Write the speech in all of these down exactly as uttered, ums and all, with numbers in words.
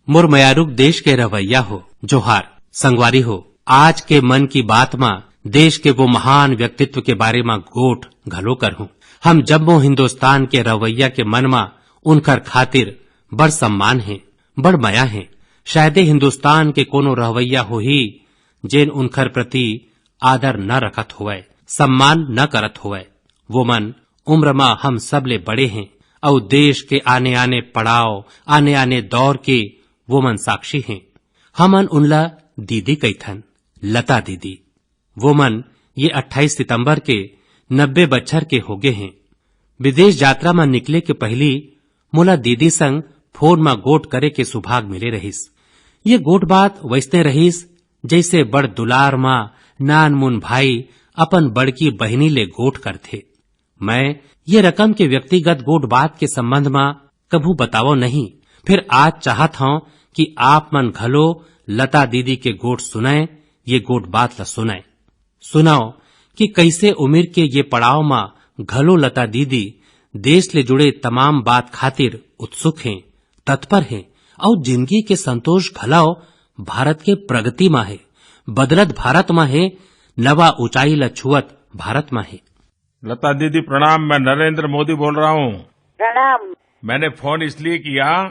मोर मयारुक देश के रहवैया हो, जोहार। संगवारी हो, आज के मन की बात म देश के वो महान व्यक्तित्व के बारे म गोठ घलो करहूं। हम जम्मो हिंदुस्तान के रहवैया के मन म उनकर खातिर बड़ सम्मान हे, बड़ मया हे। शायदे हिंदुस्तान के कोनो रहवैया होही, जेन उनकर प्रति आदर न रखत होवय, सम्मान न करत होवय। वो मन उम्र म हम सबले बड़े हें, अउ देश के आने-आने पड़ाव, आने-आने दौर के वो मन साक्षी हें। हमन उनला दीदी कहिथन, लता दीदी। वो मन ये अट्ठाईस सितंबर के नब्बे बछर के होगे हें। विदेश यात्रा म निकले के पहिली मोला दीदी संग फोन म गोठ करे के सुभाग मिले रहिस। ये गोठ बात वइसने रहिस, जइसे बड़ दुलार म नानमुन भाई अपन बड़की बहिनी ले गोठ करथे। मैं ये रकम के व्यक्तिगत गोठ बात के संबंध म कभू बतावव नहीं, फिर आज चाहत हंव कि आप मन घलो लता दीदी के गोठ सुनय, ये गोठ बात ल सुनय। सुनव कि कइसे उमिर के ये पड़ाव म घलो लता दीदी देश ले जुड़े तमाम बात खातिर उत्सुक हें, तत्पर हें, अउ जिनगी के संतोष घलव भारत के प्रगति म हे, बदलत भारत म हे, नवा ऊंचाई ल छुअत भारत म हे। लता दीदी प्रणाम, मैं नरेंद्र मोदी बोल रहा हूँ। प्रणाम। मैंने फोन इसलिए किया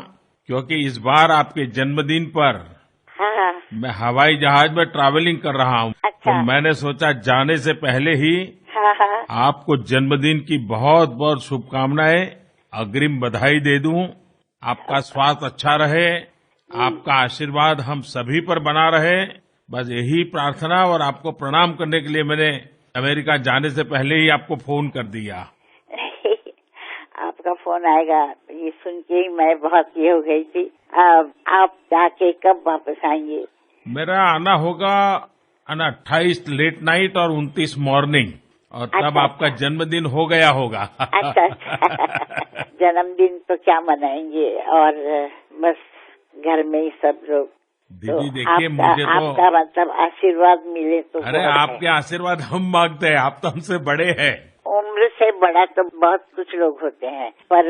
क्योंकि इस बार आपके जन्मदिन पर हाँ, हाँ। मैं हवाई जहाज में ट्रैवलिंग कर रहा हूँ। अच्छा। तो मैंने सोचा जाने से पहले ही हाँ, हाँ। आपको जन्मदिन की बहुत बहुत शुभकामनाएं, अग्रिम बधाई दे दूं। आपका स्वास्थ्य अच्छा रहे, आपका आशीर्वाद हम सभी पर बना रहे, बस यही प्रार्थना और आपको प्रणाम करने के लिए मैंने अमेरिका जाने से पहले ही आपको फोन कर दिया। आपका फोन आएगा, ये सुन के ही मैं बहुत ये हो गई थी। अब आप जाके कब वापस आएंगे? मेरा आना होगा अट्ठाईस लेट नाइट और उनतीस मॉर्निंग, और तब अच्छा, आपका अच्छा। जन्मदिन हो गया होगा। अच्छा, अच्छा। जन्मदिन तो क्या मनाएंगे, और बस घर में ही सब लोग। दीदी, तो देखिए, आपका, मुझे तो आपका मतलब आशीर्वाद मिले तो अरे, बहुत है। आपके आशीर्वाद हम मांगते हैं, आप तो हमसे बड़े हैं। उम्र से बड़ा तो बहुत कुछ लोग होते हैं, पर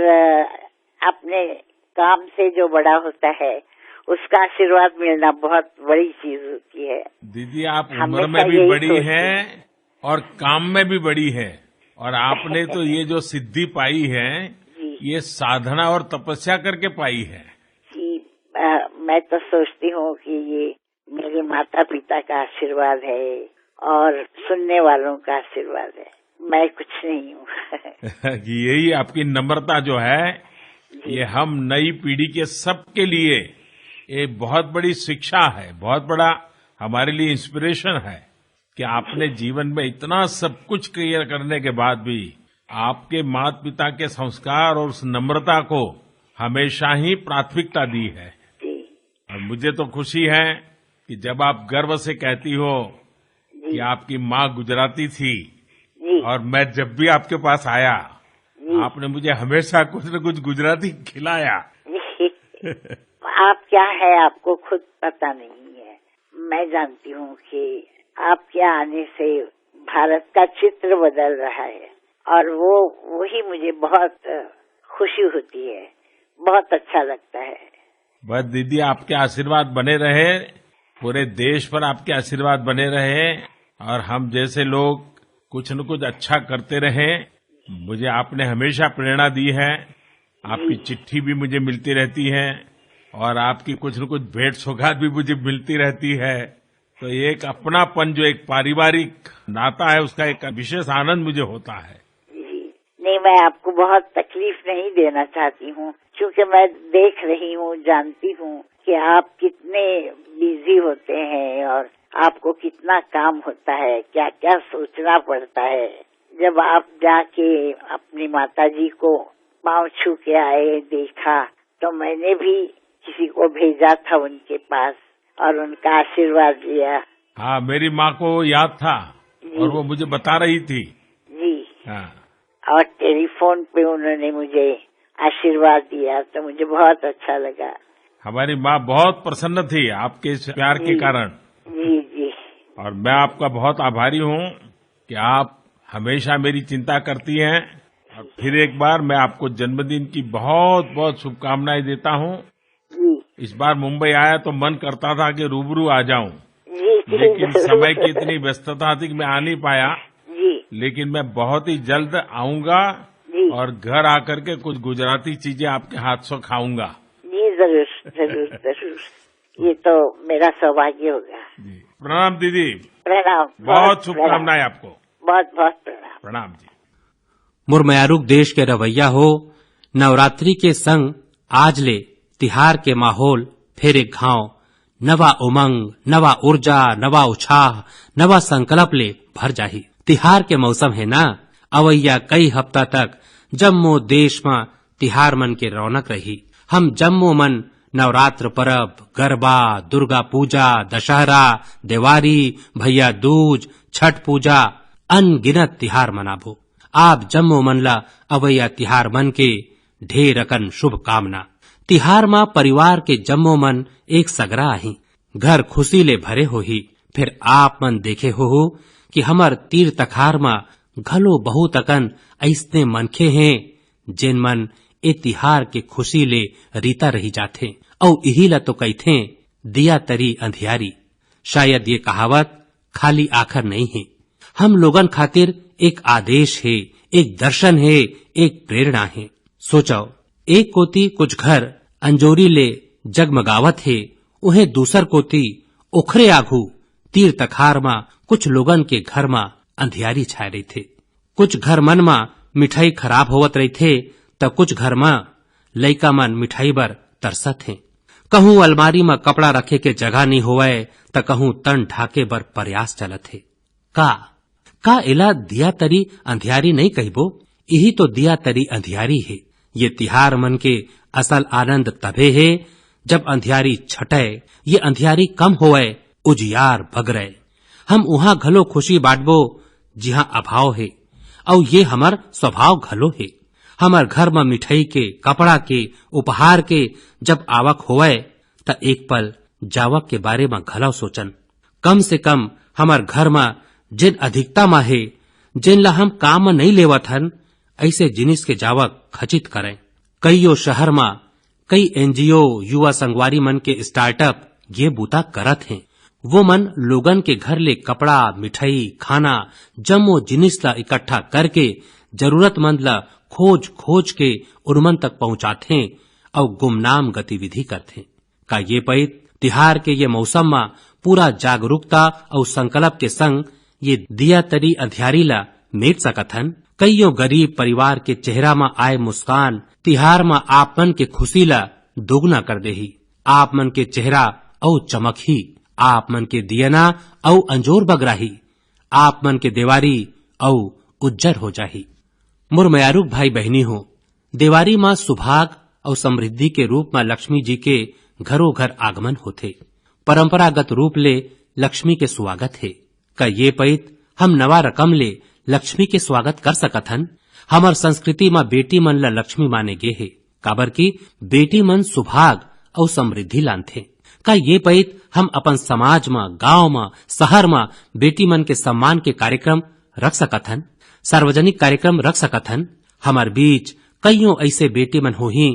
अपने काम से जो बड़ा होता है, उसका आशीर्वाद मिलना बहुत बड़ी चीज होती है। दीदी, आप उम्र में भी बड़ी हैं और काम में भी बड़ी हैं, और आपने तो ये जो सिद्धि पाई है, जी। ये साधना और तपस्या करके पाई है। जी, अ, मैं तो सोचती हूँ कि ये मेरे माता पिता का आशीर्वाद है और सुनने वालों का आशीर्वाद है, मैं कुछ नहीं हूँ। कि यही आपकी नम्रता जो है, जी। ये हम नई पीढ़ी के सबके लिए एक बहुत बड़ी शिक्षा है, बहुत बड़ा हमारे लिए इंस्पिरेशन है कि आपने जीवन में इतना सब कुछ क्लियर करने के बाद भी आपके माता पिता के संस्कार और उस नम्रता को हमेशा ही प्राथमिकता दी है। जी। और मुझे तो खुशी है कि जब आप गर्व से कहती हो जी। कि आपकी माँ गुजराती थी जी। और मैं जब भी आपके पास आया, जी। आपने मुझे हमेशा कुछ न कुछ गुजराती खिलाया। जी। आप क्या है, आपको खुद पता नहीं है। मैं जानती हूँ कि आपके आने से भारत का चित्र बदल रहा है और वो, वही मुझे बहुत खुशी होती है, बहुत अच्छा लगता है। बस दीदी, आपके आशीर्वाद बने रहे, पूरे देश पर आपके आशीर्वाद बने रहे और हम जैसे लोग कुछ न कुछ अच्छा करते रहें। मुझे आपने हमेशा प्रेरणा दी है, आपकी जी। चिट्ठी भी मुझे मिलती रहती है और आपकी कुछ न कुछ भेंट सौगात भी मुझे मिलती रहती है। तो एक अपनापन, जो एक पारिवारिक नाता है, उसका एक विशेष आनंद मुझे होता है। जी। नहीं, मैं आपको बहुत तकलीफ नहीं देना चाहती हूँ, क्योंकि मैं देख रही हूँ, जानती हूँ कि आप कितने बिजी होते हैं और आपको कितना काम होता है, क्या-क्या सोचना पड़ता है। जब आप जाके अपनी माताजी को पाँव छू के आए, देखा, तो मैंने भी किसी को भेजा था उनके पास और उनका आशीर्वाद लिया। हाँ, मेरी माँ को याद था जी। और वो मुझे बता रही थी। जी। हाँ। और टेलीफोन पे उन्होंने मुझे आशीर्वाद दिया, तो मुझे बहुत अच्छा लगा। हमारी माँ बहुत प्रसन्न थी आपके इस प्यार के जी। कारण। जी, जी। और मैं आपका बहुत आभारी हूँ कि आप हमेशा मेरी चिंता करती हैं। और फिर एक बार मैं आपको जन्मदिन की बहुत, बहुत शुभकामनाएं देता हूँ। जी। इस बार मुंबई आया तो मन करता था कि रूबरू आ जाऊं, जी, जी, लेकिन जरूर। समय की इतनी व्यस्तता थी कि मैं आ नहीं पाया। जी। लेकिन मैं बहुत ही जल्द आऊंगा जी। और घर आकर के कुछ गुजराती चीजें आपके हाथ से खाऊंगा। जी, जरूर, जरूर, जरूर। ये तो मेरा सौभाग्य होगा। जी। प्रणाम दीदी। प्रणाम, बहुत बहुत शुभकामनाएं प्रणाम। आपको। बहुत, बहुत प्रणाम। प्रणाम जी। मोर मयारुक देश के रवैया हो, नवरात्रि के संग आज ले तिहार के माहौल फेर एक घांव नवा उमंग, नवा ऊर्जा, नवा उछाह, नवा संकल्प ले भर जाही। तिहार के मौसम हे ना, अवइया कई हफ्ता तक जम्मो देश म तिहार मन के रौनक रही। हम जम्मो मन नवरात्र परब, गरबा, दुर्गा पूजा, दशहरा, देवारी, भैया दूज, छठ पूजा, अनगिनत तिहार मनाबो। आप जम्मो मन ला अवइया तिहार मन के ढेर अकन शुभकामना। तिहार म परिवार के जम्मो मन एक सगरा आही, घर खुशी ले भरे होही। फिर आप मन देखे होहू कि हमर तीर तखार म घलो बहुत अकन अइसने मनखे हें, जेन मन ए तिहार के खुशी ले रीता रही जाथें, अउ इही ला तो कहिथें दिया तरी अंधियारी। शायद ये कहावत खाली आखर नहीं हे, हम लोगन खातिर एक आदेश हे, एक दर्शन हे, एक प्रेरणा हे। सोचव, एक कोती कुछ घर अंजोरी ले जगमगावत हे, उहें दूसर कोती ओखरे आघू तीर तखार म कुछ लोगन के घर म अंधियारी छाय रहिथे। कुछ घर मन म मिठाई खराब होवत रहिथे, त कुछ घर म लइका मन मिठाई बर तरसत हें। कहूं अलमारी म कपड़ा रखे के जगह नइ होवय, त कहूं तन ढाके बर प्रयास चलत हे। का, का एला दिया तरी अंधियारी नइ कहिबो? इही तो दिया तरी अंधियारी हे। ये तिहार मन के असल आनंद तभे हे, जब अंधियारी छटय, ये अंधियारी कम होवय, उजियार बगरय। हम उहां घलो खुशी बांटबो, जिहां अभाव हे, अउ ये हमर स्वभाव घलो हे। हमर घर म मिठाई के, कपड़ा के, उपहार के जब आवक होवय, त एक पल जावक के बारे म घलो सोचन। कम से कम हमर घर म जेन अधिकता म हे, जेन ला हम काम म नइ लेवत हन, अइसे जिनिस के जावक खचित करय। कइयो शहर म कई एनजीओ, युवा संगवारी मन के स्टार्टअप ये बूता करत हें। वो मन लोगन के घर ले कपड़ा, मिठाई, खाना, जम्मो जिनिस ला इकट्ठा करके जरूरतमंद ला खोज-खोज के उनमन तक पहुंचाथें अउ गुमनाम गतिविधि करथें। का ये पइत तिहार के ये मौसम म पूरा जागरूकता अउ संकल्प के संग ये दिया तरी अंधियारी ला मेट सकत हन? कइयों गरीब परिवार के चेहरा म आए मुस्कान तिहार म आप मन के खुशी ला दोगुना कर देही। आप मन के चेहरा अउ चमकही, आप मन के दियना अउ अंजोर बगराही, आप मन के देवारी अउ उज्जर हो जाही। मोर मयारुक भाई बहिनी हो, देवारी म सुभाग अउ समृद्धि के रूप म लक्ष्मी जी के घरो घर आगमन होथे। परंपरागत रूप ले लक्ष्मी के स्वागत हे। का ये पइत हम नवा रकम ले लक्ष्मी के स्वागत कर सकत हन? हमर संस्कृति म बेटी मन ल लक्ष्मी माने गे हे, काबर कि बेटी मन सुभाग अउ समृद्धि लानथे। का ये पइत हम अपन समाज म, गांव म, शहर म बेटी मन के सम्मान के कार्यक्रम रख सकत हन, सार्वजनिक कार्यक्रम रख सकत हन? हमर बीच कइयों अइसे बेटी मन होही,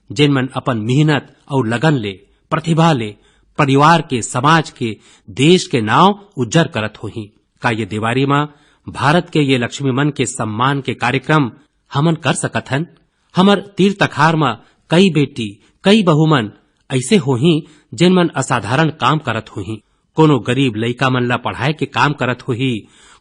जेन मन अपन मेहनत अउ लगन ले, प्रतिभा ले परिवार के, समाज के, देश के नाव उज्जर करत होही। का ये देवारी म भारत के ये लक्ष्मी मन के सम्मान के कार्यक्रम हमन कर सकत हन? हमर तीर तखार म कई बेटी, कई बहू मन अइसे होही, जेन मन असाधारण काम करत होही। कोनो गरीब लइका मन ला पढ़ाए के काम करत होही,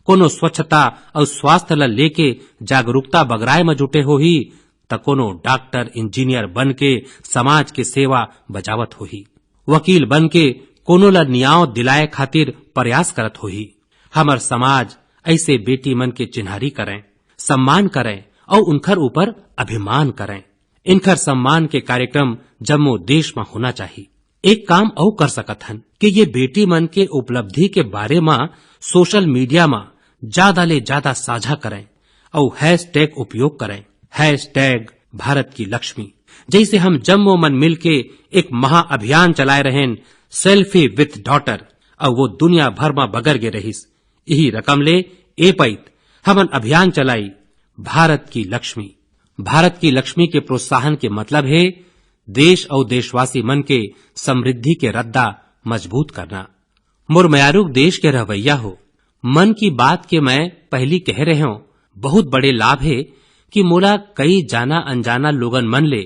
कोनो स्वच्छता अउ स्वास्थ्य ला लेके जागरूकता बगराए म जुटे होही, त कोनो डॉक्टर, इंजीनियर बन के समाज के सेवा बजावत होही, वकील बन के कोनो ला नियाव दिलाए खातिर प्रयास करत होही। हमर समाज अइसे बेटी मन के चिन्हारी करय, सम्मान करय अउ उनखर ऊपर अभिमान करय। इनखर सम्मान के कार्यक्रम जम्मो देश म होना चाही। एक काम अउ कर सकत हन कि ये बेटी मन के उपलब्धि के बारे म सोशल मीडिया म जादा ले जादा साझा करय अउ हैशटैग उपयोग करय, हैशटैग भारत की लक्ष्मी। जइसे हम जम्मो मन मिलके एक महा अभियान चलाए रहेन, सेल्फी विथ डॉटर, अउ वो दुनिया भर म बगर गे रहिस। इही रकम ले ए पइत हमन अभियान चलाई, भारत की लक्ष्मी। भारत की लक्ष्मी के प्रोत्साहन के मतलब हे देश अउ देशवासी मन के समृद्धि के रद्दा मजबूत करना। मोर मयारुक देश के रहवैया हो, मन की बात के मैं पहली कह रहे हूं, बहुत बड़े लाभ हे कि मोला कई जाना अनजाना लोगन मन ले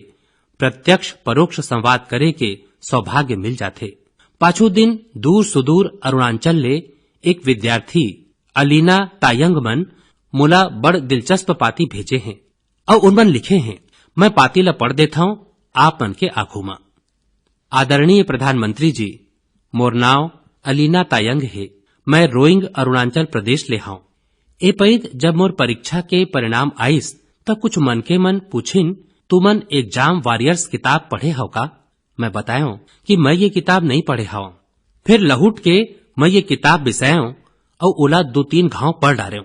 प्रत्यक्ष परोक्ष संवाद करे के सौभाग्य मिल जाथे। पाछू दिन दूर सुदूर अरुणाचल ले एक विद्यार्थी अलीना तायंग मन मोला बड़ दिलचस्प पाती भेजे हैं। अउ उनमन लिखे हैं, मैं पाती ला पढ़ देता हूं आप मन के आगू मा। आदरणीय प्रधानमंत्री जी, मोर नाव अलीना तायंग हे। मैं रोइंग, अरुणाचल प्रदेश ले हौं। ए पइत जब मोर परीक्षा के परिणाम आइस, त कुछ मनखे मन पूछिन, "तुमन एग्जाम वॉरियर्स किताब पढ़े हव का?" मैं बतायों कि मैं ये किताब नहीं पढ़े हवं। फिर लहुट के मैं ये किताब बिसायों अउ ओला दो तीन घाव पढ़ डारें।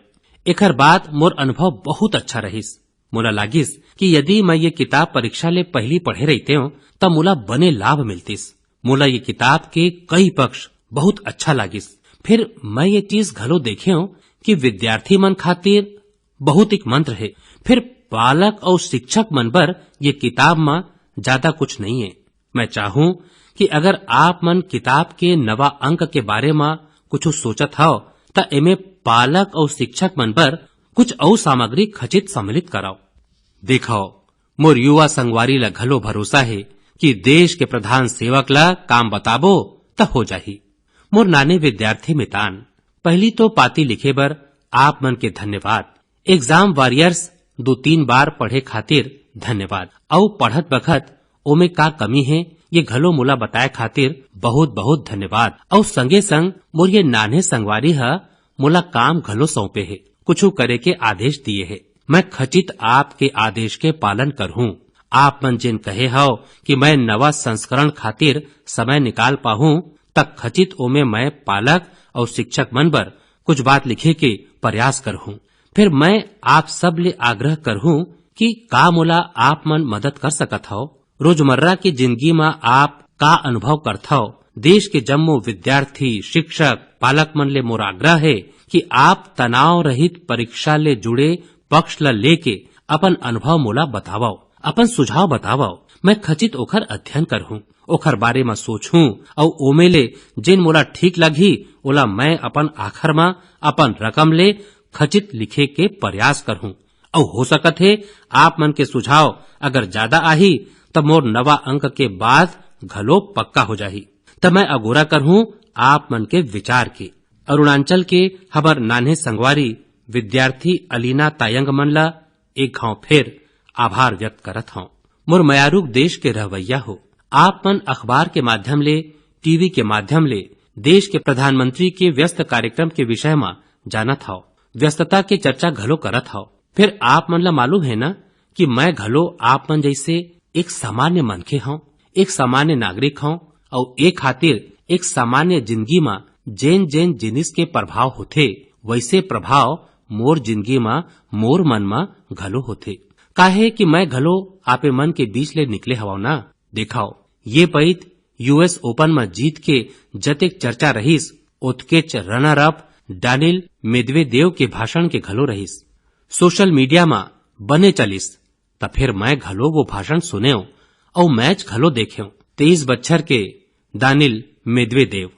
एखर बाद मोर अनुभव बहुत अच्छा रहिस। मोला लागिस कि यदि मैं ये किताब परीक्षा ले पहली पढ़े रहितेंव, त मोला बने लाभ मिलतिस। मोला ये किताब के कई पक्ष बहुत अच्छा लागिस। फिर मैं ये चीज घलो देखेंव कि विद्यार्थी मन खातिर बहुत एक मंत्र हे। फिर पालक अउ शिक्षक मन बर ये किताब म ज्यादा कुछ नहीं हे। मैं चाहूं कि अगर आप मन किताब के नवा अंक के बारे म कुछ सोचत हव, त एमे पालक अउ शिक्षक मन बर कुछ अउ सामग्री खचित सम्मिलित करव। देखव, मोर युवा संगवारी ल घलो भरोसा हे कि देश के प्रधान सेवक ल काम बताबो, त हो जाही। मोर नाने विद्यार्थी मितान, पहली तो पाती लिखे बर आप मन के धन्यवाद। एग्जाम वॉरियर्स दो तीन बार पढ़े खातिर धन्यवाद। अउ पढ़त बखत ओमे का कमी हे, ये घलो मोला बताए खातिर बहुत बहुत धन्यवाद। अउ संगे संग मोर ये नान्हे संगवारी ह मोला काम घलो सौंपे हे, कुछु करे के आदेश दिए हे। मैं खचित आपके आदेश के पालन करहूं। आप मन जेन कहे हव कि मैं नवा संस्करण खातिर समय निकाल पाहूं, त खचित ओमे मैं पालक अउ शिक्षक मन बर कुछ बात लिखे के प्रयास करहूं। फिर मैं आप सब ले आग्रह करहूं कि का मोला आप मन मदद कर सकत हव? रोजमर्रा के जिंदगी म आप का अनुभव करथव? देश के जम्मो विद्यार्थी, शिक्षक, पालक मन ले मोर आग्रह हे कि आप तनाव रहित परीक्षा ले जुड़े पक्ष ल लेके अपन अनुभव मोला बतावव, अपन सुझाव बतावव। मैं खचित ओखर अध्ययन करहूं, ओखर बारे म सोचहूं अउ ओमे ले जेन मोला ठीक लगही, ओला मैं अपन आखर म अपन रकम ले खचित लिखे के प्रयास करहूं। अउ हो सकत हे, आप मन के सुझाव अगर ज्यादा आही, त मोर नवा अंक के बाद घलो पक्का हो जाही। त मैं अगोरा करहूं आप मन के विचार के। अरुणाचल के हमर नान्हे संगवारी विद्यार्थी अलीना तायंग मन ला एक घाव फेर आभार व्यक्त करत हौं। मोर मयारूक देश के रहवैया हो, आप मन अखबार के माध्यम ले, टीवी के माध्यम ले देश के प्रधानमंत्री के व्यस्त कार्यक्रम के विषय म जानत हव, व्यस्तता के चर्चा घलो करत हव। फिर आप मन ला मालूम हे ना कि मैं घलो आप मन जैसे एक सामान्य मनखे हौं, एक सामान्य नागरिक हौं, अउ ए खातिर एक सामान्य जिंदगी म जेन जेन जिनिस के प्रभाव होथे, वैसे प्रभाव मोर जिंदगी म, मोर मन म घलो होथे। काहे कि मैं घलो आपे मन के बीच ले निकले हवं ना। देखव, ये पइत यूएस ओपन म जीत के जतेक चर्चा रहिस, ओतकेच रनर अप डानिल मेदवेदेव के भाषण के घलो रहिस। सोशल मीडिया म बने चलिस, त फेर मैं घलो वो भाषण सुनेव अउ मैच घलो देखेव। तेईस बच्छर के दानिल मेदवेदेव,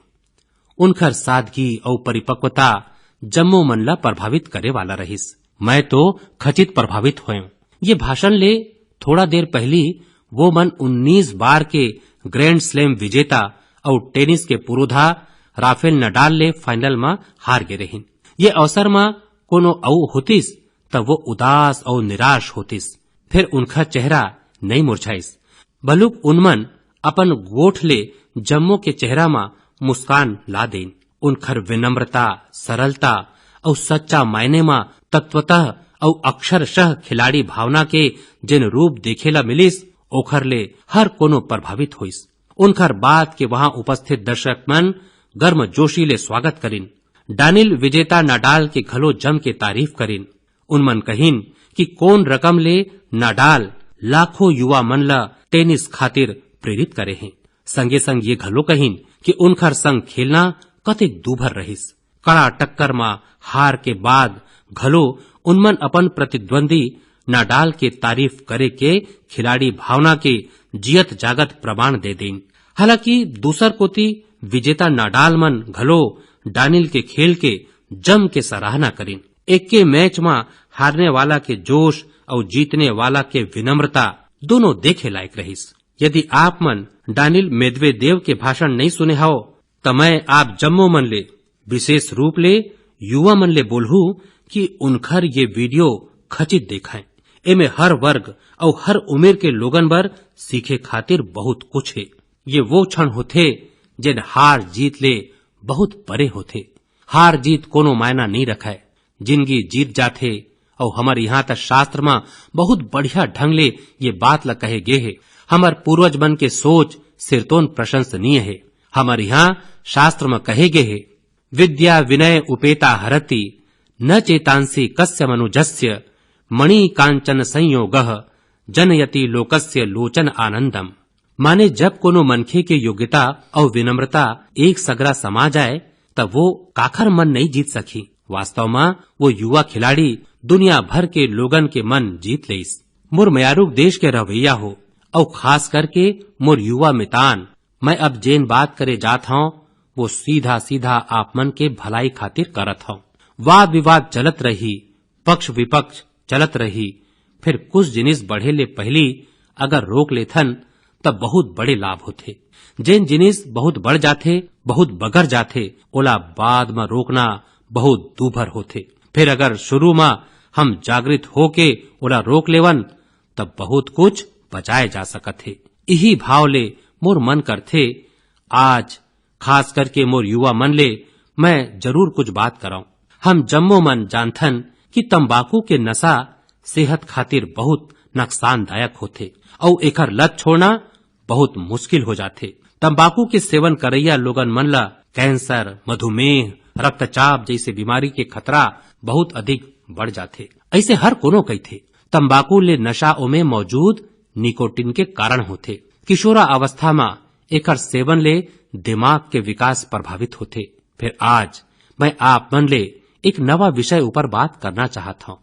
उनखर सादगी अउ परिपक्वता जम्मो मन ला प्रभावित करे वाला रहिस। मैं तो खचित प्रभावित होयेव। ये भाषण ले थोड़ा देर पहली वो मन उन्नीस बार के ग्रैंड स्लैम विजेता अउ टेनिस के पुरोधा राफेल नडाल ले फाइनल म हार गे रहिन। ये अवसर म कोनो अउ होतिस, त वो उदास अउ निराश होतिस। फिर उनखर चेहरा नइ मुरझाइस, बलुक उनमन अपन गोठ ले जम्मो के चेहरा म मुस्कान ला देन। उनखर विनम्रता, सरलता अउ सच्चा मायने म तत्वतः अउ अक्षरशः खिलाड़ी भावना के जेन रूप देखे ला मिलिस, ओखर ले हर कोनो प्रभावित होइस। उनखर बात के वहां उपस्थित दर्शक मन गर्मजोशी ले स्वागत करिन। डानिल विजेता नडाल के घलो जम के तारीफ करिन। उनमन कहिन कि कोन रकम ले नडाल लाखों युवा मन ला टेनिस खातिर प्रेरित करे हे। संगे संग ये घलो कहिन कि उनखर संग खेलना कतेक दूभर रहिस। कड़ा टक्कर म हार के बाद घलो उनमन अपन प्रतिद्वंदी नाडाल के तारीफ करे के खिलाड़ी भावना के जियत जागत प्रमाण दे दीन। हालांकि दूसर कोति विजेता नाडाल मन घलो डानिल के खेल के जम के सराहना करिन। एके मैच म हारने वाला के जोश अउ जीतने वाला के विनम्रता दोनों देखे लायक रहिस। यदि आप मन डानिल मेदवेदेव के भाषण नइ सुने हव, त मैं आप जम्मो मन ले, विशेष रूप ले युवा मन ले बोलहूं कि उनखर ये वीडियो खचित देखंय। एमे हर वर्ग अउ हर उमेर के लोगन बर सीखे खातिर बहुत कुछ हे। ये वो क्षण होथे, जेन हार जीत ले बहुत परे होथे। हार जीत कोनो मायना नइ रखय, जिनगी जीत जाथे। अउ हमर इहां त शास्त्र म बहुत बढ़िया ढंग ले ये बात ल कहे गे हे। हमर पूर्वज मन के सोच सिरतोन प्रशंसनीय हे। हमर इहां शास्त्र म कहे गे हे, "विद्या विनय उपेता हरति, न चेतांसि कस्य मनुजस्य, मणि कांचन संयोगः, जनयति लोकस्य लोचन आनंदम।" माने जब कोनो मनखे के योग्यता अउ विनम्रता एक सगरा समा जाए, तब वो काखर मन नइ जीत सकही। वास्तव म वो युवा खिलाड़ी दुनिया भर के लोगन के मन जीत लेइस। मोर मयारुक देश के रहवैया हो, अउ खास करके मोर युवा मितान, मैं अब जेन बात करे जात हंव, वो सीधा-सीधा आप मन के भलाई खातिर करत हंव। वाद-विवाद चलत रही, पक्ष-विपक्ष चलत रही, फिर कुछ जिनिस बढ़े ले पहिली अगर रोक लेथन, त बहुत बड़े लाभ होथे। जेन जिनिस बहुत बढ़ जाथे, बहुत बगर जाथे, ओला बाद म रोकना बहुत दूभर होथे। फिर अगर शुरू म हम जागृत होके ओला रोक लेवन, त बहुत कुछ बचाए जा सकत हे। इही भाव ले मोर मन करथे, आज खास करके मोर युवा मन ले मैं जरूर कुछ बात करंव। हम जम्मो मन जानथन कि तंबाकू के नशा सेहत खातिर बहुत नुकसानदायक होथे, अउ एकर लत छोड़ना बहुत मुश्किल हो जाथे। तंबाकू के सेवन करइया लोगन मन ला कैंसर, मधुमेह, रक्तचाप जैसे बीमारी के खतरा बहुत अधिक बढ़ जाथे। ऐसे हर कोनो कहिथे, तंबाकू ले नशा ओमे मौजूद निकोटिन के कारण होथे। किशोरा अवस्था म एकर सेवन ले दिमाग के विकास प्रभावित होथे। फिर आज मैं आप मन ले एक नवा विषय ऊपर बात करना चाहत हंव।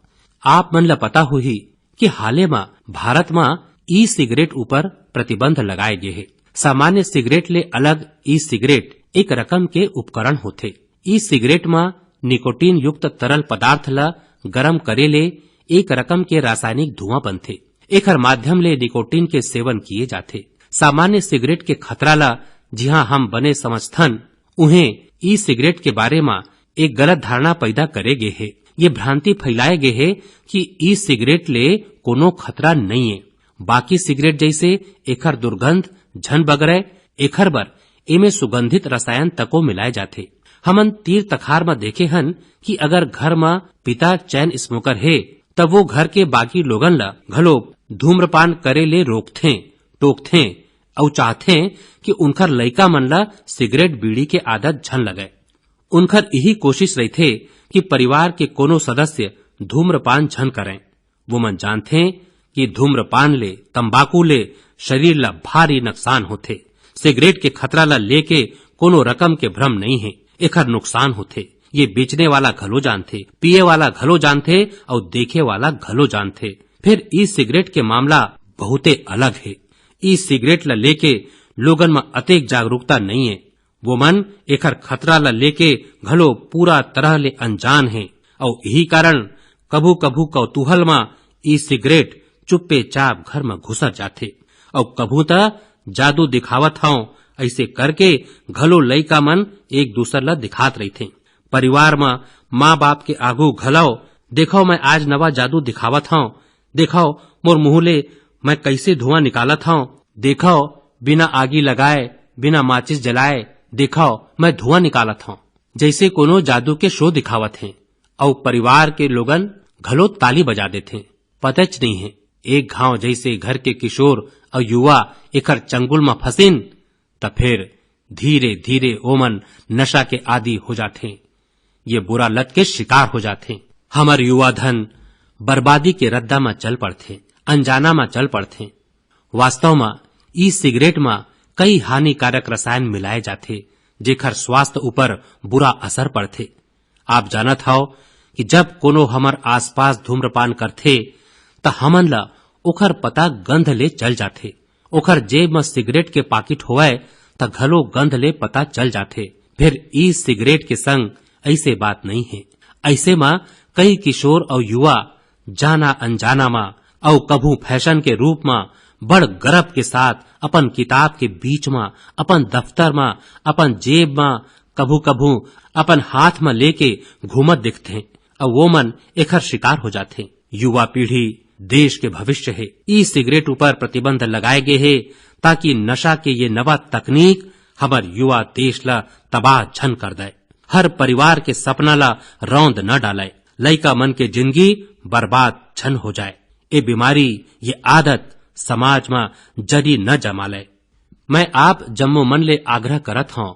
आप मन ला पता होही कि हाले म भारत म ई सिगरेट ऊपर प्रतिबंध लगाए गे हे। सामान्य सिगरेट ले अलग ई सिगरेट एक रकम के उपकरण होथे। ई सिगरेट म निकोटिन युक्त तरल पदार्थ ल गरम करे ले एक रकम के रासायनिक धुआं बनथे। एखर माध्यम ले निकोटिन के सेवन किए जाथे। सामान्य सिगरेट के खतरा ल जिहां हम बने समझथन, उहें ई सिगरेट के बारे म एक गलत धारणा पैदा करे गे हे। ये भ्रांति फैलाए गे हे कि ई सिगरेट ले कोनो खतरा नइये। बाकी सिगरेट जैसे एखर दुर्गंध झन बगरय, एखर बर एमे सुगंधित रसायन तको मिलाए जाथे। हमन तीर तखार म देखे हन कि अगर घर म पिता चैन स्मोकर हे, त वो घर के बाकी लोगन ल घलो धूम्रपान करे ले रोकथें, टोकथें अउ चाहथें कि उनखर लइका मन ल सिगरेट बीड़ी के आदत झन लगय। उनखर इही कोशिश रहिथे कि परिवार के कोनो सदस्य धूम्रपान झन करय। वो मन जानथें कि धूम्रपान ले, तंबाकू ले शरीर ला भारी नुकसान होथे। सिगरेट के खतरा ला लेके कोनो रकम के भ्रम नइ हे। एखर नुकसान होथे। ये बेचने वाला घलो जानथे, पिए वाला घलो जानथे अउ देखे वाला घलो जानथे। फिर ई सिगरेट के मामला बहुते अलग हे। ई सिगरेट ला लेके लोगन म अतेक जागरूकता नइ हे। वो मन एखर खतरा ल लेके घलो पूरा तरह ले अनजान हे, अउ इही कारण कभू-कभू कौतूहल म ई सिगरेट चुप्पे चाप घर म घुसर जाथे, अउ कभू त जादू दिखावत हंव, अइसे करके घलो लइका मन एक दूसर ल दिखात रहिथे। परिवार म माँ बाप के आगू घलव, "देखव, मैं आज नवा जादू दिखावत हंव, देखव, मोर मुंह ले मैं कइसे धुआं निकालत हंव, देखव, बिना आगी लगाए, बिना माचिस जलाए, देखव, मैं धुआं निकालत हंव।" जइसे कोनो जादू के शो दिखावत हें, अउ परिवार के लोगन घलो ताली बजा देथे। पतच नइ हे, एक घांव जइसे घर के किशोर अउ युवा एखर चंगुल म फंसिन, त फेर धीरे-धीरे ओमन नशा के आदी हो जाथें। ये बुरा लत के शिकार हो जाथें। हमर युवा धन बर्बादी के रद्दा म चल पड़थे, अनजाना म चल पड़थे। वास्तव म ई सिगरेट म कई हानिकारक रसायन मिलाए जाथे, जेखर स्वास्थ्य ऊपर बुरा असर पड़थे। आप जानत हव कि जब कोनो हमर आसपास धूम्रपान करथे, त हमन ल ओखर पता गंध ले चल जाथे। ओखर जेब म सिगरेट के पाकिट होवय, त घलो गंध ले पता चल जाथे। फिर ई सिगरेट के संग ऐसे बात नहीं है। ऐसे म कई किशोर अउ युवा जाना अनजाना म अउ कभू फैशन के रूप म बड़ गर्व के साथ अपन किताब के बीच म, अपन दफ्तर म, अपन जेब म, कभू-कभू अपन हाथ म लेके घूमत दिखथे, अउ वो मन एखर शिकार हो जाथे। युवा पीढ़ी देश के भविष्य हे। ई सिगरेट ऊपर प्रतिबंध लगाए गे हे, ताकि नशा के ये नवा तकनीक हमर युवा देश ल तबाह झन कर दे, हर परिवार के सपना ल रौंद न डाले, लइका मन के जिंदगी बर्बाद झन हो जाए। ये बीमारी, ये आदत समाज म जरी न जमा ले। मैं आप जम्मो मन ले आग्रह करत हौं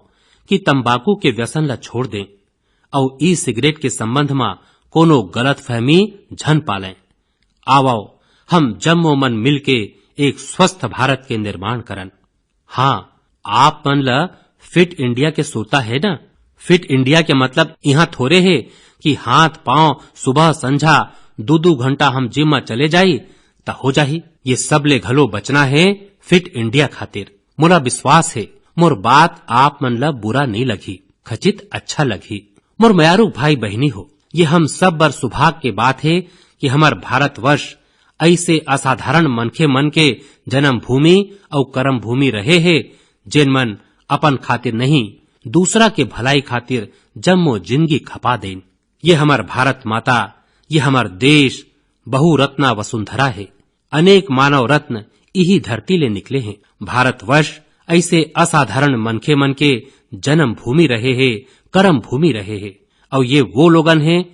कि तंबाकू के व्यसन ल छोड़ दें अउ ई सिगरेट के संबंध म कोनो गलतफहमी झन पालें। आवव, हम जम्मो मन मिलके एक स्वस्थ भारत के निर्माण करन। हाँ, आप मन ल फिट इंडिया के सुरता हे ना? फिट इंडिया के मतलब इहाँ थोरे हे कि हाथ पांव सुबह संझा दू दू घंटा हम जिम म चले जाई त हो जाही। ये सब ले घलो बचना हे फिट इंडिया खातिर। मोला विश्वास हे, मोर बात आप मन ल बुरा नइ लगही, खचित अच्छा लगही। मोर मयारू भाई बहिनी हो, ये हम सब बर सुभाग के बात हे कि हमर भारतवर्ष ऐसे असाधारण मनखे मन के जन्मभूमि अउ कर्मभूमि रहे हे, जेन मन अपन खातिर नहीं, दूसरा के भलाई खातिर जम्मो जिंदगी खपा देन। ये हमर भारत माता, ये हमर देश, बहुरत्ना वसुंधरा हे। अनेक मानव रत्न इही धरती ले निकले हें। भारतवर्ष ऐसे असाधारण मनखे मन के जन्मभूमि रहे हे, कर्मभूमि रहे हे। अउ ये वो लोगन हें,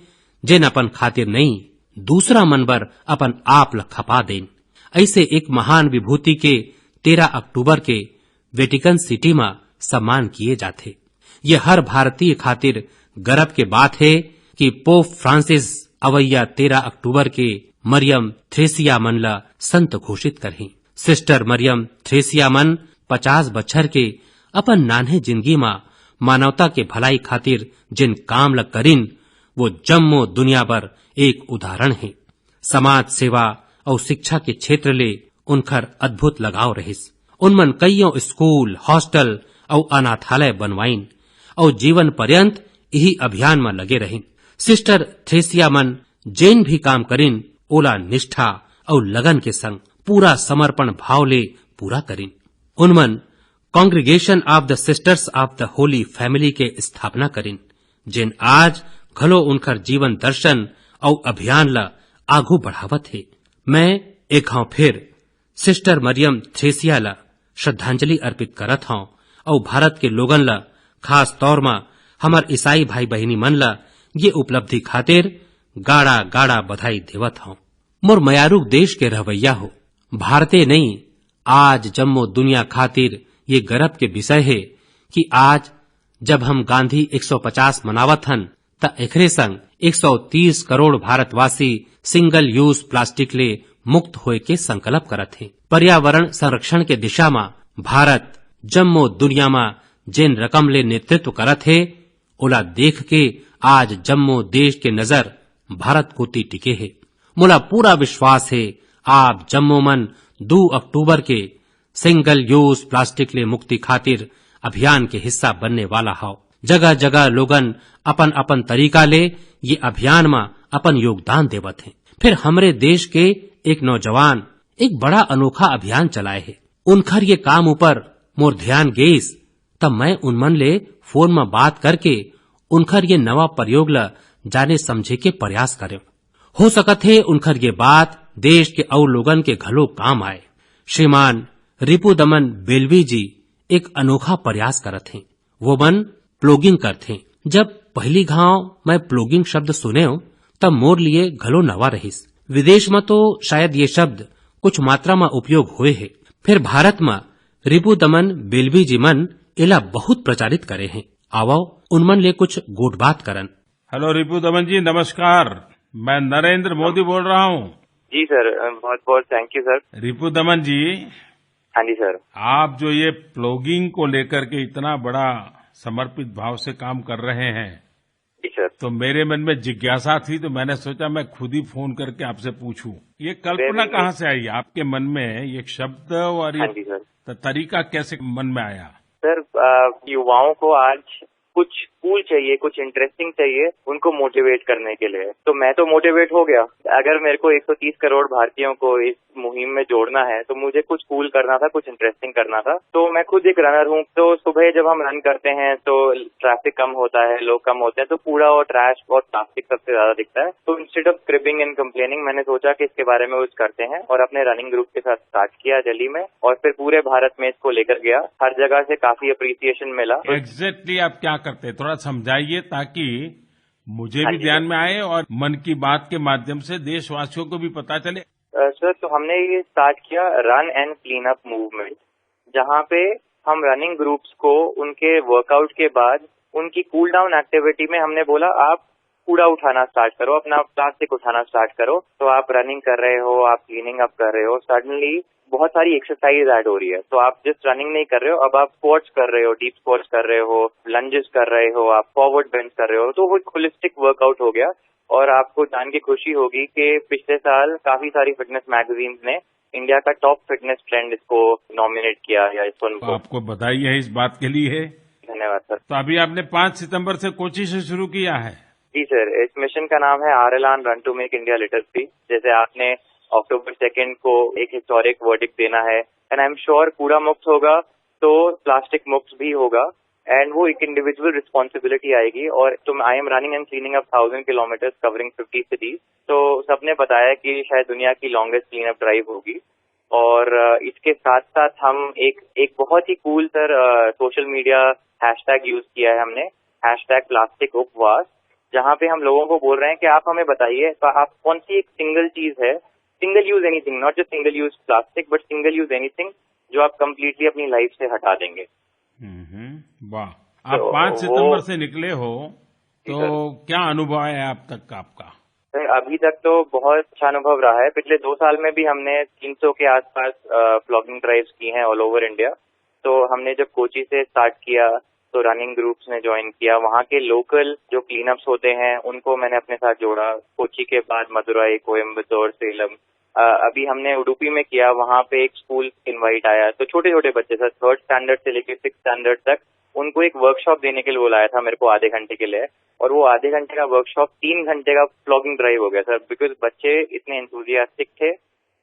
जेन अपन खातिर नहीं, दूसरा मन बर अपन आप ल खपा देन। ऐसे एक महान विभूति के तेरह अक्टूबर के वेटिकन सिटी म सम्मान किए जाथे। ये हर भारतीय खातिर गरब के बात हे कि पोप फ्रांसिस अवइया तेरह अक्टूबर के मरियम थ्रेसिया मन ल संत घोषित करही। सिस्टर मरियम थ्रेसिया मन पचास बछर के अपन नान्हे जिंदगी म मानवता के भलाई खातिर जेन काम ल करिन, वो जम्मो दुनिया बर एक उदाहरण हे। समाज सेवा अउ शिक्षा के क्षेत्र ले उनखर अद्भुत लगाव रहिस। उनमन कइयों स्कूल, हॉस्टल अउ अनाथालय बनवाइन अउ जीवन पर्यंत इही अभियान म लगे रहिन। सिस्टर थ्रेसिया मन जेन भी काम करिन, ओला निष्ठा अउ लगन के संग पूरा समर्पण भाव ले पूरा करिन। उनमन Congregation of the Sisters of the Holy Family के स्थापना करिन, जेन आज घलो उनखर जीवन दर्शन अउ अभियान ल आगू बढ़ावत हे। मैं एक घांव फिर सिस्टर मरियम थ्रेसिया ल श्रद्धांजलि अर्पित करत हौं अउ भारत के लोगन ल, खास तौर म हमर ईसाई भाई बहिनी मन ल ये उपलब्धि खातिर गाड़ा गाड़ा बधाई देवत हौं। मोर मयारू देश के रहवैया हो, भारते नहीं, आज जम्मो दुनिया खातिर ये गरब के विषय हे कि आज जब हम गांधी एक सौ पचास मनावत हन, त एकरे संग एक सौ तीस करोड़ भारतवासी सिंगल यूज प्लास्टिक ले मुक्त होए के संकल्प करत हे। पर्यावरण संरक्षण के दिशा म भारत जम्मो दुनिया म जेन रकम ले नेतृत्व करत हे, ओला देख के आज जम्मो देश के नजर भारत कोति टिके हे। मोला पूरा विश्वास हे, आप जम्मो मन दू अक्टूबर के सिंगल यूज प्लास्टिक ले मुक्ति खातिर अभियान के हिस्सा बनने वाला हव। जगह-जगह लोगन अपन-अपन तरीका ले ये अभियान म अपन योगदान देवत हें। फिर हमरे देश के एक नौजवान एक बड़ा अनोखा अभियान चलाए हे। उनखर ये काम ऊपर मोर ध्यान गेस, तब मैं उनमन ले फोन म बात करके उनखर ये नवा प्रयोग ल जाने समझे के प्रयास करें। हो सकत हे उनखर ये बात देश के अउ लोगन के घलो काम आए। श्रीमान रिपुदमन बेलवी जी एक अनोखा प्रयास करत हें। वो मन प्लॉगिंग करथे। जब पहली घांव मैं प्लॉगिंग शब्द सुनेव, तब मोर लिए घलो नवा रहिस। विदेश म तो शायद ये शब्द कुछ मात्रा म उपयोग होए हे, फिर भारत म रिपुदमन बेलवी जी मन एला बहुत प्रचारित करे हें। आवव, उनमन ले कुछ गोठबात करन। हेलो रिपुदमन जी, नमस्कार। मैं नरेंद्र मोदी बोल रहा हूँ। जी सर, बहुत बहुत thank you sir. Ripudaman ji, हाँ जी सर। आप जो ये प्लॉगिंग को लेकर के इतना बड़ा समर्पित भाव से काम कर रहे हैं, जी सर। तो मेरे मन में जिज्ञासा थी, तो मैंने सोचा मैं खुद ही फोन करके आपसे पूछूं, ये कल्पना कहाँ से आई आपके मन में, ये शब्द और ये हाँ जी सर। त-, तरीका कैसे मन में आया? सर, अ, युवाओं को आज कुछ कूल चाहिए, कुछ इंटरेस्टिंग चाहिए उनको मोटिवेट करने के लिए। तो मैं तो मोटिवेट हो गया। अगर मेरे को एक सौ तीस करोड़ भारतीयों को इस मुहिम में जोड़ना है, तो मुझे कुछ कूल करना था, कुछ इंटरेस्टिंग करना था। तो मैं खुद एक रनर हूँ, तो सुबह जब हम रन करते हैं तो ट्रैफिक कम होता है, लोग कम होते हैं, तो कूड़ा और ट्रैश और प्लास्टिक सबसे ज्यादा दिखता है। तो instead of cribbing and complaining, मैंने सोचा कि इसके बारे में कुछ करते हैं और अपने रनिंग ग्रुप के साथ स्टार्ट किया दिल्ली में, और फिर पूरे भारत में इसको लेकर गया। हर जगह से काफी अप्रिसिएशन मिला। एग्जैक्टली आप क्या करते हैं, थोड़ा समझाइए, ताकि मुझे हाँ भी जी, ध्यान सर। में आए और मन की बात के माध्यम से देशवासियों को भी पता चले। अ, सर, तो हमने ये स्टार्ट किया रन एंड क्लीन अप मूवमेंट, जहाँ पे हम रनिंग ग्रुप्स को उनके वर्कआउट के बाद उनकी कूल डाउन एक्टिविटी में हमने बोला, आप कूड़ा उठाना स्टार्ट करो, अपना प्लास्टिक उठाना स्टार्ट करो। तो आप रनिंग कर रहे हो, आप क्लीनिंग अप कर रहे हो, सडनली बहुत सारी एक्सरसाइज ऐड हो रही है, तो आप जस्ट रनिंग नहीं कर रहे हो, अब आप स्क्वाट्स कर रहे हो, डीप स्क्वाट्स कर रहे हो, लंजेस कर रहे हो, आप फॉरवर्ड बेंच कर रहे हो, तो वो एक होलिस्टिक वर्कआउट हो गया। और आपको जान के खुशी होगी कि पिछले साल काफी सारी फिटनेस मैगजीन्स ने इंडिया का टॉप फिटनेस ट्रेंड इसको नॉमिनेट किया या इसको तो उनको आपको बधाई है इस बात के लिए। धन्यवाद सर। तो अभी आपने पाँच सितंबर से कोची से शुरू किया है। जी सर, इस मिशन का नाम है R L on run to make India litter free. जैसे आपने अक्टूबर सेकेंड को एक हिस्टोरिक वर्डिक्ट देना है, एंड आई एम श्योर कूड़ा मुक्त होगा तो प्लास्टिक मुक्त भी होगा, एंड वो एक इंडिविजुअल रिस्पॉन्सिबिलिटी आएगी। और तुम, I am running and cleaning up thousand kilometers covering fifty cities। तो सबने बताया कि शायद दुनिया की लॉन्गेस्ट क्लीन अप ड्राइव होगी। और अ, इसके साथ साथ हम एक एक बहुत ही कूल सर सोशल मीडिया हैशटैग यूज किया है हमने, हैशटैग प्लास्टिक उपवास, जहाँ पे हम लोगों को बोल रहे हैं कि आप हमें बताइए, तो आप कौन सी एक सिंगल चीज है, single use anything, not just single use plastic but single use anything, जो आप कंप्लीटली अपनी लाइफ से हटा देंगे। हम्म, वाह। आप तो पाँच वो सितंबर से निकले हो, जी तो सर। क्या अनुभव है आप तक का आपका? सर, अभी तक तो बहुत अच्छा अनुभव रहा है। पिछले दो साल में भी हमने तीन सौ के आसपास प्लॉगिंग ड्राइव्स की हैं ऑल ओवर इंडिया। तो हमने जब कोची से स्टार्ट किया तो रनिंग ग्रुप्स ने ज्वाइन किया, वहाँ के लोकल जो क्लीनअप्स होते हैं उनको मैंने अपने साथ जोड़ा। कोची के बाद मदुरई, कोयम्बतूर, सेलम, अ, अभी हमने उडुपी में किया, वहाँ पे एक स्कूल इनवाइट आया, तो छोटे छोटे बच्चे सर, थर्ड स्टैंडर्ड से लेके सिक्स स्टैंडर्ड तक उनको एक वर्कशॉप देने के लिए बुलाया था मेरे को आधे घंटे के लिए। और वो आधे घंटे का वर्कशॉप तीन घंटे का प्लॉगिंग ड्राइव हो गया सर, बिकॉज बच्चे इतने एंथुजियास्टिक थे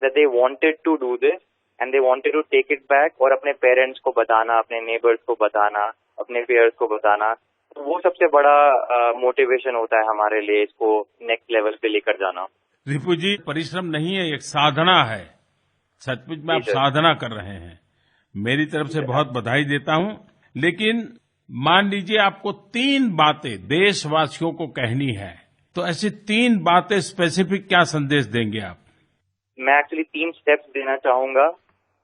that they wanted to do this and they wanted to take it back। और अपने पेरेंट्स को बताना, अपने नेबर्स को बताना, अपने पेयर्स को बताना, तो वो सबसे बड़ा मोटिवेशन होता है हमारे लिए इसको नेक्स्ट लेवल पे लेकर जाना। रिपु जी, परिश्रम नहीं है, एक साधना है। सचमुच में जी आप सर। साधना कर रहे हैं। मेरी तरफ जी से सर। बहुत बधाई देता हूं। लेकिन मान लीजिए, आपको तीन बातें देशवासियों को कहनी है, तो ऐसी तीन बातें स्पेसिफिक क्या संदेश देंगे आप? मैं एक्चुअली तीन स्टेप्स देना चाहूंगा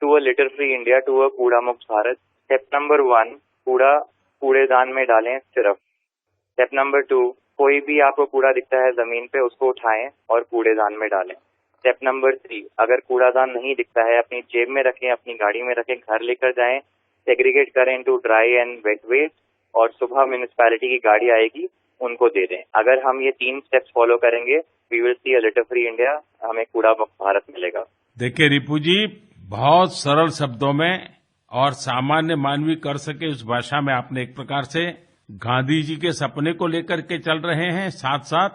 to a litter free India, to a कूड़ा मुक्त भारत। स्टेप नंबर वन, कूड़ा कूड़ेदान में डालें सिर्फ। स्टेप नंबर टू, कोई भी आपको कूड़ा दिखता है जमीन पे, उसको उठाएं और कूड़ेदान में डालें। स्टेप नंबर थ्री, अगर कूड़ादान नहीं दिखता है, अपनी जेब में रखें, अपनी गाड़ी में रखें, घर लेकर जाएं, सेग्रीगेट करें into dry and wet waste, और सुबह म्युनिसिपैलिटी की गाड़ी आएगी, उनको दे दें। अगर हम ये तीन स्टेप्स फॉलो करेंगे, we will see a litter free India, हमें कूड़ा मुक्त भारत मिलेगा। देखिए रिपु जी, बहुत सरल शब्दों में और सामान्य मानवी कर सके उस भाषा में आपने एक प्रकार से गांधी जी के सपने को लेकर के चल रहे हैं, साथ साथ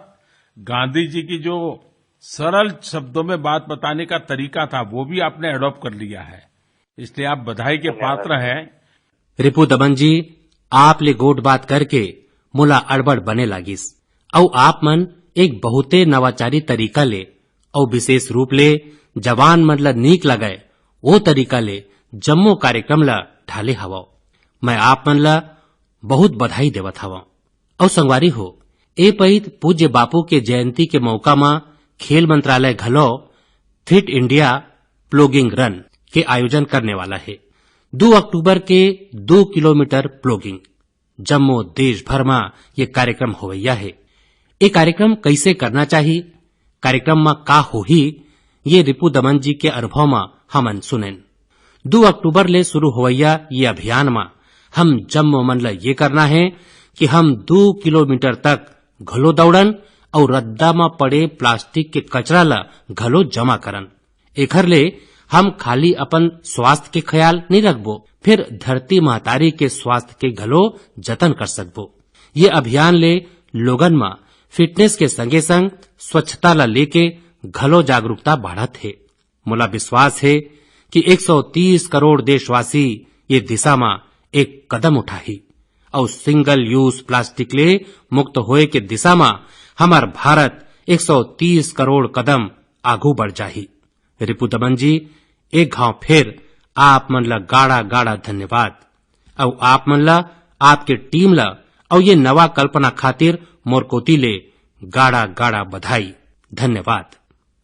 गांधी जी की जो सरल शब्दों में बात बताने का तरीका था, वो भी आपने अडॉप्ट कर लिया है, इसलिए आप बधाई के धन्यवाद। पात्र हैं। रिपु दमन जी, आप ले गोठ बात करके मोला अड़बड़ बने लागिस, अउ आप मन एक बहुते नवाचारी तरीका ले, अउ विशेष रूप ले जवान मन ल नीक लगय, वो तरीका ले जम्मो कार्यक्रम ल ढाले हवव। मैं आप मन ल बहुत बधाई देवत हवं। अउ संगवारी हो, ए पइत पूज्य बापू के जयंती के मौका म खेल मंत्रालय घलो फिट इंडिया प्लॉगिंग रन के आयोजन करने वाला हे। दू अक्टूबर के दू किलोमीटर प्लॉगिंग, जम्मो देश भर म ये कार्यक्रम होवइया हे। ए कार्यक्रम कइसे करना चाही, कार्यक्रम म का होही, ये रिपु दमन जी के अनुभव म हमन सुनेन। दू अक्टूबर ले शुरू होवइया ये अभियान म हम जम्मो मन ल ये करना हे कि हम दू किलोमीटर तक घलो दौड़न अउ रद्दा म पड़े प्लास्टिक के कचरा ल घलो जमा करन। एखर ले हम खाली अपन स्वास्थ्य के ख्याल नइ रखबो, फिर धरती महतारी के स्वास्थ्य के घलो जतन कर सकबो। ये अभियान ले लोगन म फिटनेस के संगे संग स्वच्छता ल लेके घलो जागरूकता बाढ़त हे। मोला विश्वास हे कि एक सौ तीस करोड़ देशवासी ये दिशा म एक कदम उठाही अउ सिंगल यूज प्लास्टिक ले मुक्त होए के दिशा म हमर भारत एक सौ तीस करोड़ कदम आगू बढ़ जाही। रिपु दमन जी, एक घाव फिर आप मन ला गाड़ा गाड़ा धन्यवाद, अउ आप मन ला, आपके टीम ला, अउ ये नवा कल्पना खातिर मोर कोति ले गाड़ा गाड़ा बधाई। धन्यवाद।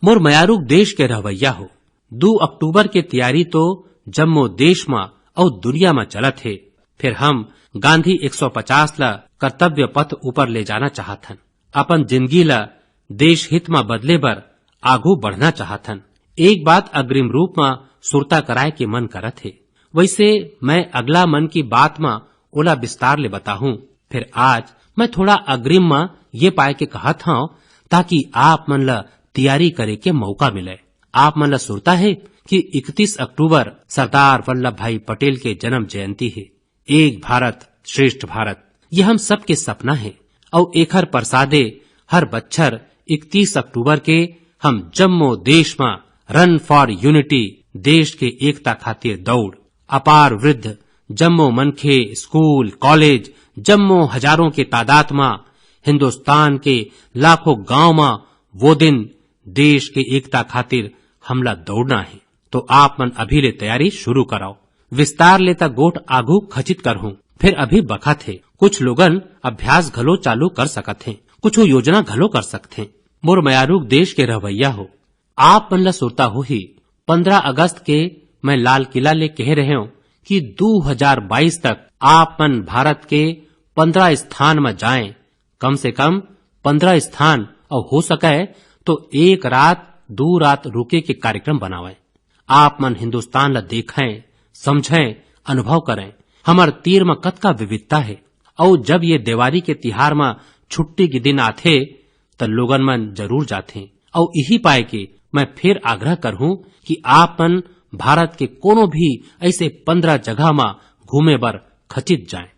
मोर मयारुक देश के रहवैया हो, दू अक्टूबर के तैयारी तो जम्मो देश म अउ दुनिया म चलत हे, फिर हम गांधी एक सौ पचास ला कर्तव्य पथ ऊपर ले जाना चाहत हन। अपन जिंदगी ला देश हित म बदले बर आगू बढ़ना चाहत हन। एक बात अग्रिम रूप म सुरता कराए के मन करत हे। वैसे मैं अगला मन की बात म ओला विस्तार ले बताहूं। फिर आज मैं थोड़ा अग्रिम म ये पाए के कहत हंव, ताकि आप मन ला तैयारी करे के मौका मिले। आप मन ला सुरता हे कि इकतीस अक्टूबर सरदार वल्लभ भाई पटेल के जन्म जयंती हे। एक भारत श्रेष्ठ भारत, ये हम सबके सपना हे। अउ एखर परसादे हर बच्छर इकतीस अक्टूबर के हम जम्मो देश म रन फॉर यूनिटी, देश के एकता खातिर दौड़, अपार वृद्ध जम्मो मनखे, स्कूल, कॉलेज, जम्मो हजारों के तादाद म हिंदुस्तान के लाखों गांव म वो दिन देश के एकता खातिर हमला दौड़ना हे। तो आप मन अभी ले तैयारी शुरू कराओ। विस्तार ले त गोठ आगू खचित करहूं, फिर अभी बखत हे। कुछ लोगन अभ्यास घलो चालू कर सकत हे, कुछ योजना घलो कर सकत हे। मोर मयारुक देश के रहवैया हो, आप मन ला सुरता होही, पन्द्रह अगस्त के मैं लाल किला ले कहे रहेंव कि दू हजार बाईस तक आप मन भारत के पन्द्रह स्थान म जाएं, कम से कम पन्द्रह स्थान, अउ हो सके तो एक रात, दू रात रुके के कार्यक्रम बनावें। आप मन हिंदुस्तान ला देखें, समझें, अनुभव करें। हमर तीर म कतका विविधता हे, अउ जब ये देवारी के तिहार म छुट्टी के दिन आथे, त लोगन मन जरूर जाथें। अउ इही पाए के मैं फिर आग्रह करहूं कि आप मन भारत के कोनो भी ऐसे पन्द्रह जगह म घूमे बर खचित जाएं।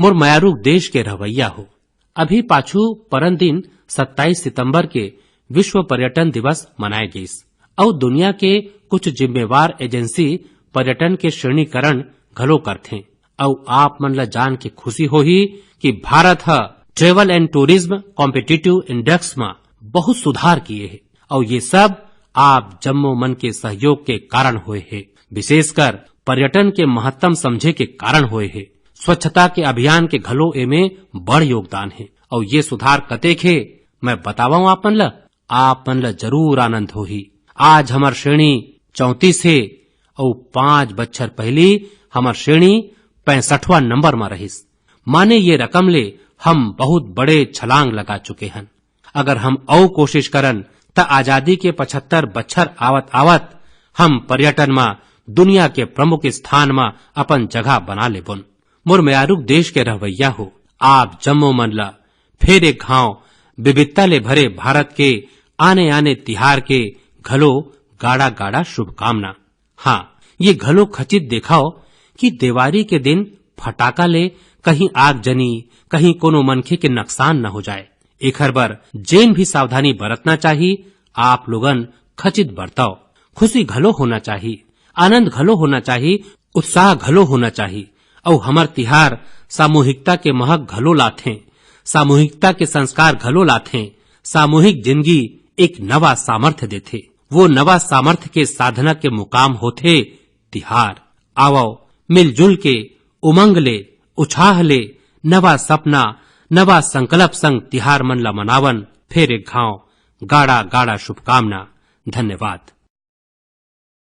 मोर मयारुक देश के रहवैया हो, अभी पाछू परन दिन सत्ताईस सितंबर के विश्व पर्यटन दिवस मनाए गीस, अउ दुनिया के कुछ जिम्मेवार एजेंसी पर्यटन के श्रेणीकरण घलो करथें। अउ आप मन ला जान के खुशी होही कि भारत ह travel and tourism competitive index म बहुत सुधार किए हे, अउ ये सब आप जम्मो मन के सहयोग के कारण होए हे, विशेषकर पर्यटन के महत्तम समझे के कारण होए हे। स्वच्छता के अभियान के घलो एमे बड़ योगदान हे, अउ ये सुधार कतेक हे, मैं बतावंव आप मन ला, आप मन ला जरूर आनंद होही। आज हमर श्रेणी चौंतीस हे, अउ पांच बच्छर पहिली हमर श्रेणी पैंसठवां नंबर म रहिस। माने ये रकम ले हम बहुत बड़े छलांग लगा चुके हन। अगर हम अउ कोशिश करन, त आजादी के पचहत्तर बच्छर आवत-आवत हम पर्यटन म दुनिया के प्रमुख स्थान म अपन जगह बना लेबोन। मोर मयारुक देश के रहवैया हो, आप जम्मो मन ल फेर एक घांव विविधता ले भरे भारत के आने-आने तिहार के घलो गाड़ा-गाड़ा शुभकामना। हां, ये घलो खचित देखव कि देवारी के दिन फटाका ले कहीं आगजनी, कहीं कोनो मनखे के नकसान न हो जाए। एखर बर जेन भी सावधानी बरतना चाही, आप लोगन खचित बरतव। खुशी घलो होना चाही, आनंद घलो होना चाही, उत्साह घलो होना चाही। अउ हमर तिहार सामूहिकता के महक घलो लाथे, सामूहिकता के संस्कार घलो लाथे। सामूहिक जिंदगी एक नवा सामर्थ्य देथे। वो नवा सामर्थ्य के साधना के मुकाम होथे तिहार। आवव, मिलजुल के, उमंग ले, उछाह ले, नवा सपना, नवा संकल्प संग तिहार मन ला मनावन। फेर एक घांव गाड़ा गाड़ा शुभकामना। धन्यवाद।